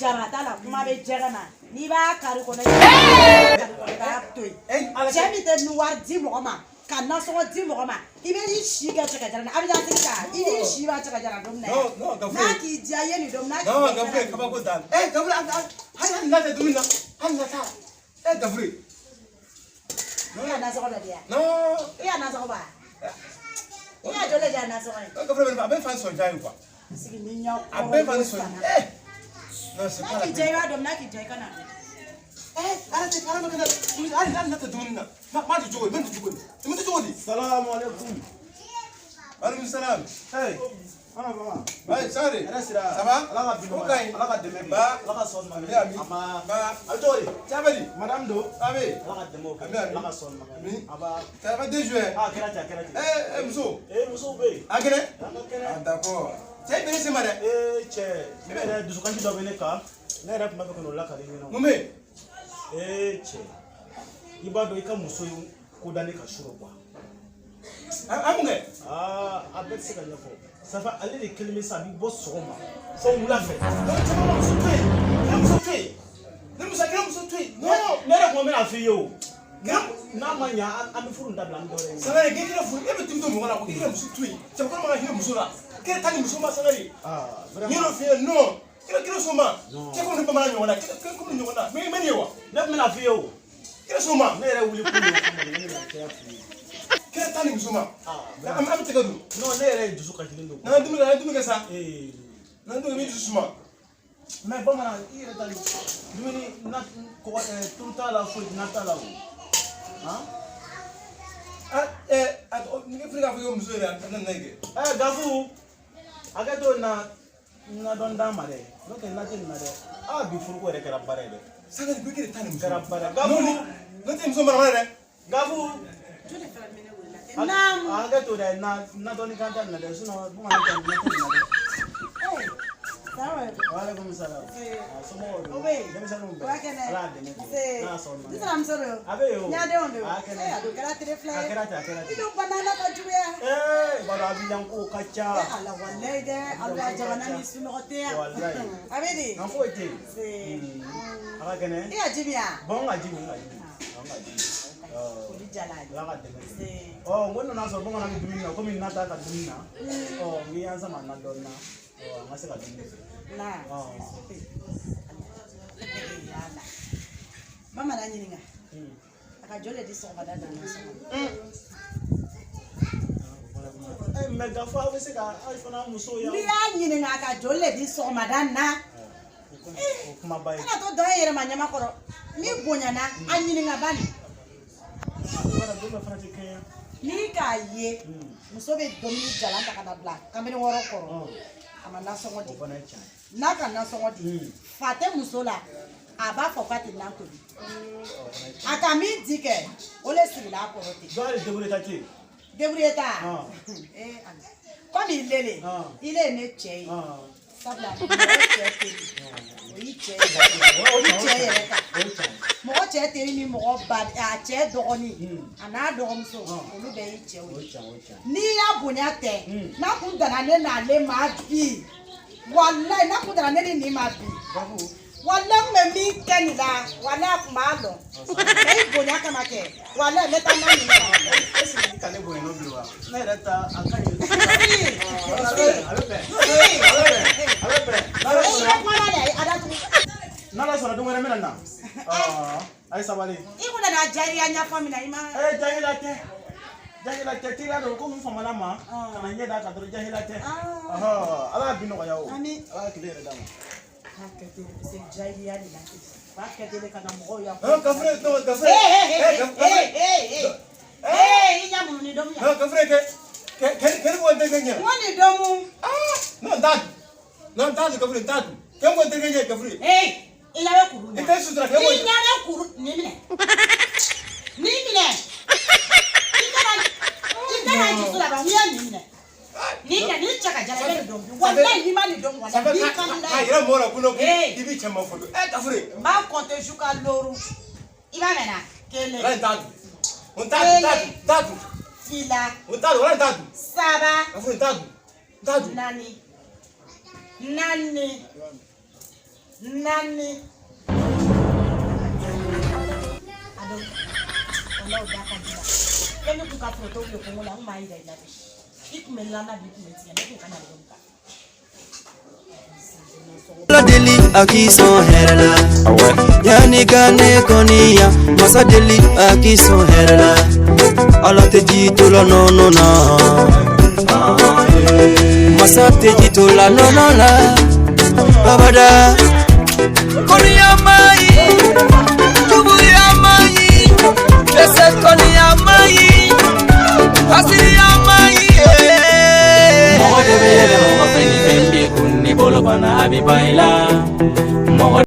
Jaba t'a la, kuma bɛ jɛgɛ ma. N'i b'a kari kɔnɔ, i b'a to yen. Cɛ min tɛ ni wari di mɔgɔ ma, ka nasɔngɔ di mɔgɔ ma, i bɛ i si kɛ cɛkɛjalan na. A bɛ taa sigi ta, i n'i si b'a cɛkɛjalan don min na yan. Non, non, Gafure. N'a k'i diya i ye nin don min n'a k'i Non, diya i Gafure, kana nin kabako dan. Eh, Gafure, hali n'a tɛ dumuni na, hali n'a t'a. Eh, Gafure. I y'a nasɔngɔ dɔ di yan? Non. I y'a nasɔngɔ bɔ wa? I y'a jɔ de di yan nasɔngɔ ye? Non, Gafure, a bɛ fan sɔn ja ye quoi. Sigi ni ɲɛ A bɛɛ fan sɔn. Eh. Non, c'est pas N'a la k'i diya, i peine. b'a dɔn, n'a k'i diya, i kana dɔn. Eh, arrête, arrête, arrête. Hali n'a tɛ dumuni na. Ma di cogo di? Ma di cogo di? I ma di cogo di? Salamu alaikum. Aleykum salam. Hey, ana baba. Ouais, Sare. Hɛrɛ sira. Ça va? Ala ka bi O ka ɲi. Ala ka dɛmɛ kɛ. Ba. Ala ka sɔn ma. Ami, ami. Aba. Ba. A bɛ cogo di? Ça va di? Madame do. Ami. Ala ka dɛmɛ kɛ. Ami, ami. Ala ka sɔn ma. Ami. Aba. Ça va deux jours. Ah, kɛra ten, a kɛra ten. Eh, eh, muso. Eh, musow bɛ yen. A kɛnɛ? An ka kɛnɛ. Ah, d'accord. Cɛ, i bɛ ne se ma dɛ. Eh, cɛ, ne yɛrɛ dusukasi dɔ bɛ ne kan. Ne yɛrɛ tun b'a fɛ ka n'o lakali ɲɛna. Mun bɛ yen? Eh, cɛ. I b'a dɔn i ka muso ye ko da ne ka su rɔ quoi. An mun kɛ? Aa, a bɛɛ tɛ se ka ɲɛfɔ. Safa, ale de kelen bɛ sa, a bɛ bɔ sɔgɔma fo wula fɛ. Donc caman ma muso to yen, ne muso to yen, ne muso kɛra muso to yen. Non. Ne yɛrɛ kuma bɛna f'i ye o. N'a ma ɲa, an bɛ furu in dabila, an bɛ dɔ wɛrɛ ɲini. Sangare, k'i kɛra furu, e bɛ dimi to mɔgɔ la ko k'i kɛra muso to yen. Cɛbakɔrɔ man ka hinɛ muso la. K'e ta ni muso ma, Sangare. Aa, N vraiment. y'o f'i ye, non. Kɛra so ma. Non. Cɛ komi ni bamanan ɲɔgɔn na, kɛ komi ɲɔgɔn na. Mais nin ye wa? Ne tun bɛna f'i ye o. Kɛra so ma. Ne yɛrɛ wuli kun de kama de, ne bɛna kɛ f'i ye. Kɛra ta ni muso ma. Aa, An vraiment. an bɛ tɛgɛ dun. Non, ne yɛrɛ ye dusu kasilen don. N'an ye dumuni kɛ, an ye dumuni kɛ sa. Ee. N'an ye dumuni kɛ, n b'i dusu suma. Mais bamanan, i yɛrɛ ta dumuni na kɔgɔ tulu t'a la, foyi na t'a la o. Han? Ah, eh, a ni fili k'a fɔ i ka muso yɛrɛ, a tɛna n'a ye kɛ. Ɛ, Gafu, hakɛ to na na dɔn d'an ma dɛ, n'o tɛ na tɛ nin na dɛ. Aa, bi furuko yɛrɛ kɛra baara ye dɛ. Sangare, ko i kɛra ta ni muso. Kɛra baara ye. Non, Gafu. N'o tɛ muso mara dɛ. Gafu. Joli fana bɛ ne wele la. Naamu. Hakɛ to dɛ, na na dɔɔni kan tɛ nin na dɛ, sinon bamanan tɛ nin na tɛ nin na dɛ. Ee, salamu aleykum. Waaleykum salam. Ee. A somɔgɔw O don? bɛ yen. Denmisɛnninw O bɛɛ. b'a kɛnɛ. Ala y'a dɛmɛ kɛ. Nse. N'a sɔn ma. N sinamuso don. A bɛ yen o. Ɲadenw don. A kɛnɛ. Ee, a don kɛra tere fila A ye. kɛra ten, a kɛra I ten. dun banna ala ka juguya. Ee, i b'a dɔn Abidjan kow ka ca. Ee, ala, walayi dɛ, ala jamana ni sunɔgɔ tɛ yan. Walayi. A bɛ di? Nka foyi tɛ yen. Nse. A ka kɛnɛ. I ka ji min yan? Bon, n ka ji min, n ka ji min. N ka ji min. Foli jala ye. Ala ka dɛmɛ kɛ. Nse. Ɔ, n ko n nana sɔrɔ bamanan bɛ dumuni na, komi na t'a ka dumuni na. Ɔ, n k'i y'an sama na dɔɔni na. Ɔ, an ka se ka dumuni kɛ. Na. Ɔ. Yala. Bamanan ɲininka. A ka jɔ de di sɔgɔmada na sɔgɔma. Eh, mais Gafu, aw bɛ se ka aw fana muso yan. N'i y'a ɲininka, a ka joli de di sɔgɔmada na. O kumaba ye. Kana to dɔn e yɛrɛ ma ɲama kɔrɔ. N'i bonyana, a ɲininka bani. Wala don bɛɛ fana tɛ kɛɲɛ. N'i k'a ye muso bɛ dumuni jalan ta ka na bila kamalen wɔɔrɔ kɔrɔ, a ma nasɔngɔ O di. fana ye tiɲɛ ye. N'a ka nasɔngɔ di, fa tɛ muso la, a b'a fɔ k'a tɛ nan tobi. O fana ye tiɲɛ A ka min di kɛ, o le sigila a kɔrɔ ten. ye. Dɔw hali débrouiller ta tɛ yen. Débrouiller ta. Ah. Eh, Ala. Komi i lele, Ah. i le ye ne cɛ ye. Sabula mɔgɔ cɛ teri, o y'i cɛ ye, o y'i cɛ yɛrɛ kan. O ye tiɲɛ ye. Mɔgɔ cɛ teri ni mɔgɔ ba, a cɛ dɔgɔnin a n'a dɔgɔmuso, olu bɛɛ y'i cɛw O ye. ye tiɲɛ, o ye tiɲɛ. N'i y'a bonya tɛ, n'a kun danna ne n'ale ma bi, walayi, n'a kun danna ne ni nin ma bi, Gafu. walayi, n kun bɛ min kɛ nin la, walayi, a kun b'a lɔn. Mais i bonya kama kɛ, walayi, n bɛ taa n'a ɲini ka na. Est-ce que i ka ne bonya nɔ bilen wa? Ne yɛrɛ ta a ka ɲi. Si. A bɛ bɛn. Si. A bɛ bɛn. A bɛ bɛn. N'Ala I bɛ sɔnna. kuma na dɛ, a datugu. N'Ala sɔnna, don wɛrɛ n bɛna na. A ye sabali. I kun nana jariya ɲɛfɔ min na, i ma. Eh, jahila tɛ. Jahila tɛ, teliya don komi n famana ma. Ka na ɲɛ d'a kan dɔrɔn, jahila tɛ. Ah. Ɔhɔ, Ala ka bi nɔgɔya o. Ami. Ala ka tile yɛrɛ d'a ma. B'a kɛ ten, parce que jahiliya de la ten. B'a kɛ ten de ka na mɔgɔw ya. Non, Gafure, non, Gafure. Ee, ee, Eh, Gafure. ee, ee, ee, ee, i ɲɛ munu ni dɔmu yan. Non, Gafure, kɛ kɛ kɛ kɛ ni mɔgɔ terikɛ ɲɛna. N ko nin dɔmu. Ah, non, n t'a dun. Non, n t'a dun, Gafure, n t'a dun. Kɛ mɔgɔ terikɛ ɲɛ, Gafure. Ee, i ɲɛ bɛ kuru I na. tɛ sutura, kɛ I mɔgɔ. ɲɛ bɛ kuru nin minɛ. Nin minɛ. I kana dusu laban, n'i ye nin minɛ. Nin minɛ, nin cɛ ka jala, i bɛ nin dɔn bi. Walayi, n'i ma nin dɔn, Ça walayi, fait n'i k'a ka di k'a yira mɔgɔ la ko non, Eh. k'i b'i cɛ ma fɔlɔ. Eh, Gafure. N b'a compter jusqu'à looru. I b'a mɛn na? Kelen. Walayi, n t'a dun. N t'a dun, n t'a dun, n t'a dun. Fila. N t'a dun, walayi, n t'a dun. Saba. Gafure, n t'a dun. N t'a dun. Naani, naani. Naani. Ado, walayi o da ka di la. E ni kun ka foronto wuli kɔngɔ la, n kun b'a yira i la bi. I kun bɛ lana bi, i kun bɛ tigɛ, ne kun kana yɔrɔ kan. Ala deli a k'i sɔn hɛrɛ la. Yanni ka ne kɔni yan, masa deli a k'i sɔn hɛrɛ la. Ala tɛ ji to la nɔnɔ na, masa tɛ ji to la nɔnɔ la abada.